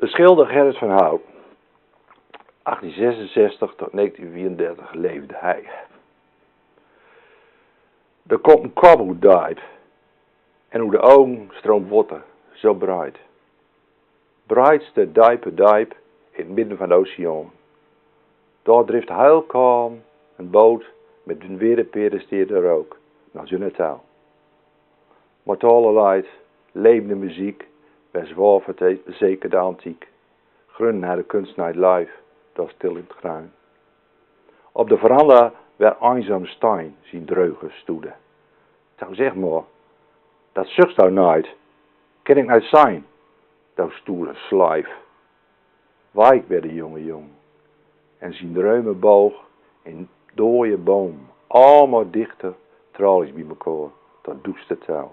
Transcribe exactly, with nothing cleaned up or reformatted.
De schilder Gerrit van Hout. Achttien zesenzestig tot negentien vierendertig leefde hij. D'r komt een kop oet deip en oet de ogen stroomt water, zo breid. Breidste deipe deip in het midden van de oceaan. Daar drift heel kalm een boot met een witte perensteer er ook naar Junatao. Motale light, levende muziek, bij zwaar verzekerde antiek. Grunnen hadden kunstnijd live, dat stil in het gruin. Op de veranda weer eenzaam stein zien dreuge stoede. Zo zeg maar, dat zucht zo night, ken ik night zijn, dat stoele slijf. Waik weer de jonge jong en zien dreume boog in dooie boom, allemaal dichter tralies bij mekaar, tot doeste touw.